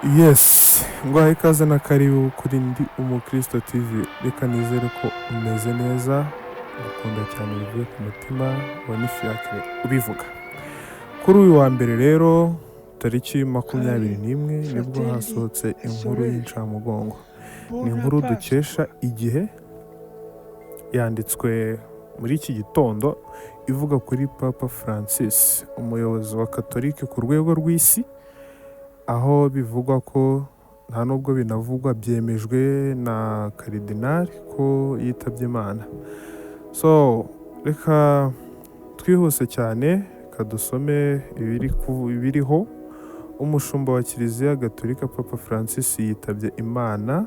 Yes, nguhaye ikaze na karibu kuri Ndi Umukristo TV. Reka nizere ko umeze neza, ngukunda cyane bivuye ku mutima, wa ni Fiacre ubivuga. Kuri uyu wa mbere rero, tariki 21, nibwo Fratelli hasohotse e inkuru sorelle, y'incamugongo. Ni buona inkuru Pasqua. dukesha Igihe, yanditswe muri iki gitondo, ivuga kuri Papa Francis, umuyobozi wa Katolike ku rwego rw'isi, aho bivugwa ko nta nubwo binavugwa, byemejwe na Karidinali ko yitabye Imana. So reka twihuse cyane, reka dusome ibiriho. Umushumba wa Kiliziya Gatolika Papa Francis yitabye Imana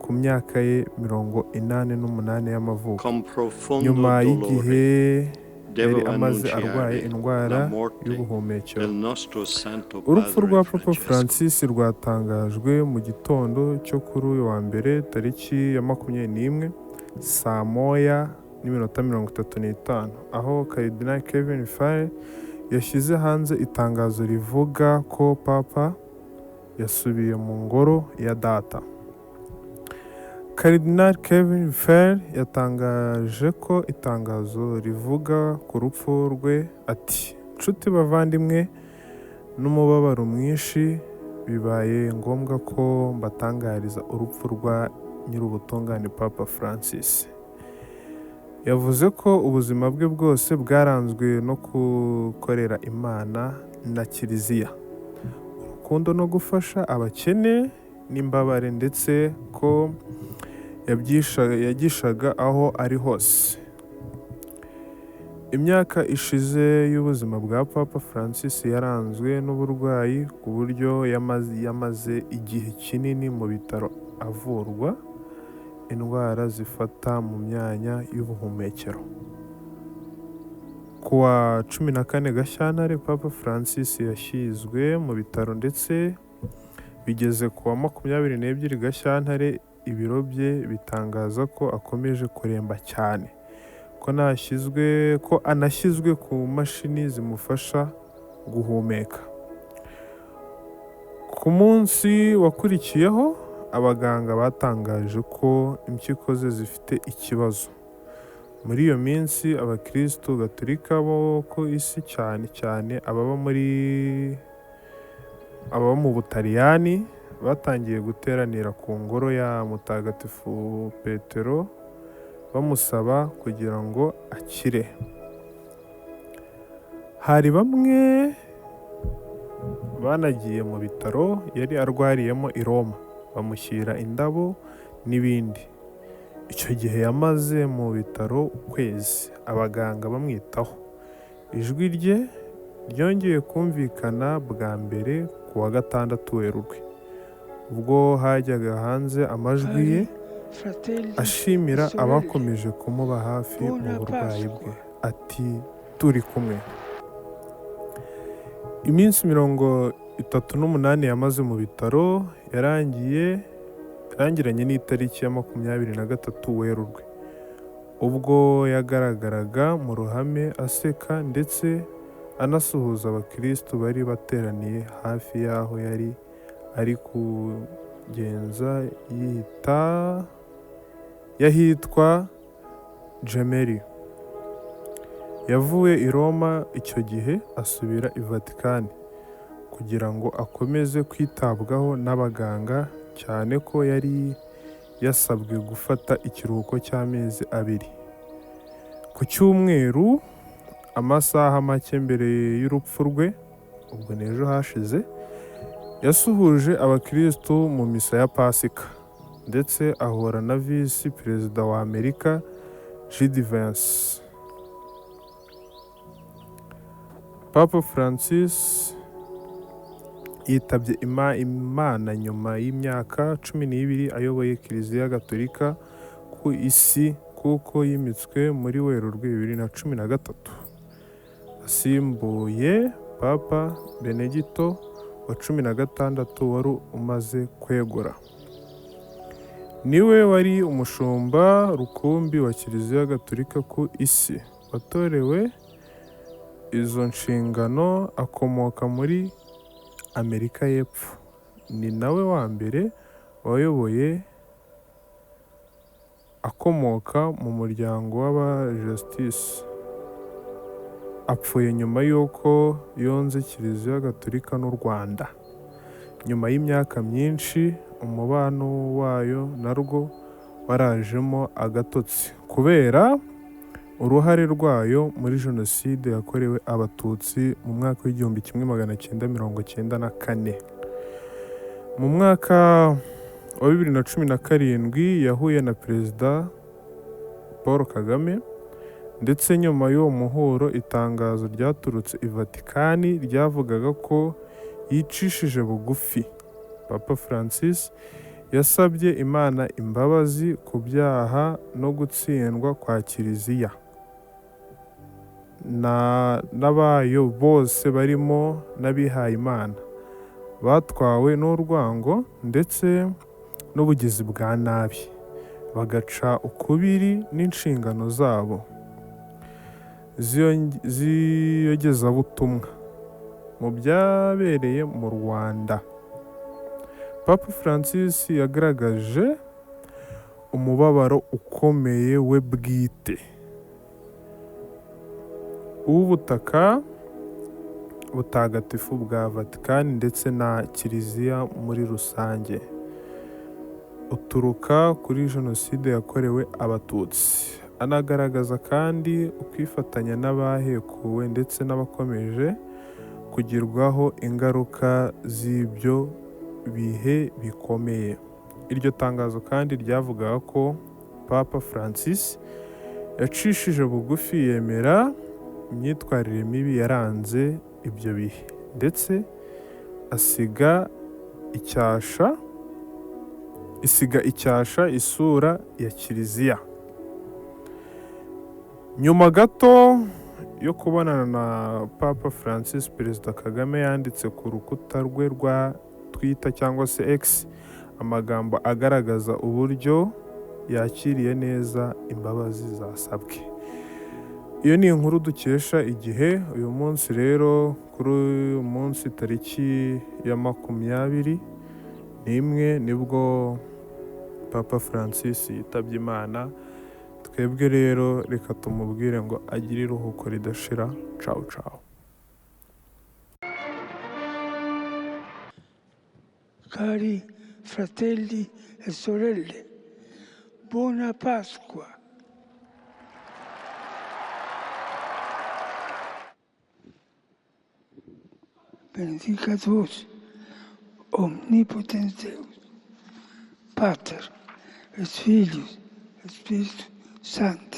ku myaka ye 88 y'amavuko, Con profondo nyuma dolore y'igihe yari devo amaze arwaye annunciare indwara la morte y'ubuhumekero. del nostro Santo Urupfu Padre rwa Papa Francesco. Francis rwatangajwe mu gitondo cyo kuri uyu wa mbere, tariki ya 21, saa 1:35, aho Karidinali Kevin Farrell yashyize hanze itangazo rivuga ko Papa yasubiye mu ngoro ya data. Karidinali Kevin Farrell yatangaje ko itangazo rivuga ku rupfu rwe, ati: "Nshuti bavandimwe, n'umubabaro mwinshi bibaye ngombwa ko mbatangariza urupfu rwa Nyir'ubutungane Papa Francis." Yavuze ko ubuzima bwe bwose bwaranzwe no gukorera Imana na Kiliziya, urukundo no gufasha abakene n'imbabare, ndetse ko yagishaga aho ari hose. Imyaka ishize y'ubuzima bwa Papa Francis yaranzwe n'uburwayi, ku buryo yamaze igihe kinini mu bitaro avurwa indwara zifata mu myanya y'ubuhumekero. Ku wa 14 Gashyantare, Papa Francis yashyizwe mu bitaro, ndetse bigeze ku wa 22 Gashyantare ibiro bye bitangaza ko akomeje kuremba cyane, ko anashyizwe ku mashini zimufasha guhumeka. Ku munsi wakurikiyeho, abaganga batangaje ko impyiko ze zifite ikibazo. Muri iyo minsi, abakirisitu gatolika bo ku isi, cyane cyane ababa mu Butaliyani, batangiye guteranira ku ngoro ya Mutagatifu Petero bamusaba kugira ngo akire. Hari bamwe banagiye mu bitaro yari arwariyemo i Roma, bamushyira indabo n'ibindi. Icyo gihe yamaze mu bitaro ukwezi, abaganga bamwitaho. Ijwi rye ryongeye kumvikana bwa mbere ku wa gatandatu Werurwe, ubwo hajyaga hanze amajwi ye Cari fratelli ashimira e sorelle, abakomeje kumuba hafi mu buona burwayi bwe, Pasqua. ati: "Turi kumwe." Iminsi 38 yamaze mu bitaro yarangiranye n'itariki ya 23 Werurwe, ubwo yagaragaraga mu ruhame aseka ndetse anasuhuza abakirisitu bari bateraniye hafi y'aho yari ari kugenza yita y'ahitwa Gemelli. Yavuye i Roma icyo gihe asubira i Vatikani kugira ngo akomeze kwitabwaho n'abaganga, cyane ko yari yasabwe gufata ikiruhuko cy'amezi 2. Ku cyumweru, amasaha make mbere y'urupfu rwe, ubwo ni ejo hashize, yasuhuje abakirisitu mu misa ya Pasika, ndetse ahura na visi perezida wa Amerika J.D. Vance. Papa Francis yitabye Imana nyuma y'imyaka 12 ayoboye Kiliziya Gatolika ku isi, kuko yimitswe muri Werurwe 2013, asimbuye Papa Benedito wa 16 wari umaze kwegura. Niwe wari umushumba rukumbi wa Kiliziya Gatolika ku isi watorewe izo nshingano. Akomoka muri Amerika y'Epfo. Ni nawe wa mbere wayoboye akomoka mu muryango w'abajesuitisi. Apfuye nyuma y'uko yunze Kiliziya Gatolika n'u Rwanda. Nyuma y'imyaka myinshi umubano wayo narwo warajemo agatotsi kubera uruhare rwayo muri Jenoside yakorewe Abatutsi mu mwaka w'1994. Mu mwaka wa 2017 yahuye na Perezida Paul Kagame, ndetse nyuma y'uwo muhuro itangazo ryaturutse i Vatikani ryavugaga ko yicishije bugufi. Papa Francis yasabye Imana imbabazi ku byaha no gutsindwa kwa Kiliziya n'abayo bose barimo n'abihayimana batwawe n'urwango ndetse n'ubugizi bwa nabi, bagaca ukubiri n'inshingano zabo z'iyogezabutumwa mu byabereye mu Rwanda. Papa Francis yagaragaje umubabaro ukomeye we bwite w'ubutaka butagatifu bwa Vatikani ndetse na Kiliziya muri rusange, uturuka kuri Jenoside yakorewe Abatutsi. Anagaragaza kandi ukwifatanya n'abahekuwe ndetse n'abakomeje kugirwaho ingaruka z'ibyo bihe bikomeye. Iryo tangazo kandi ryavugaga ko Papa Francis yacishije bugufi yemera imyitwarire mibi yaranze ibyo bihe, ndetse asiga icyasha isiga icyasha isura ya Kiliziya. Nyuma gato yo kubonana na Papa Francis, Perezida Kagame yanditse ku rukuta rwe rwa Twitter cyangwa se X amagambo agaragaza uburyo yakiriye neza imbabazi zasabwe. Iyo ni inkuru dukesha Igihe. Uyu munsi rero, kuri uyu munsi tariki ya 21 nibwo Papa Francis yitabye Imana. Twebwe rero reka tumubwire ngo agire iruhuko ridashira. Cawu cawu. Cari fratelli e sorelle, buona Pasqua. Benedicat vos, omnipotens Deus, Pater, et Filius, et Spiritus Sanctus.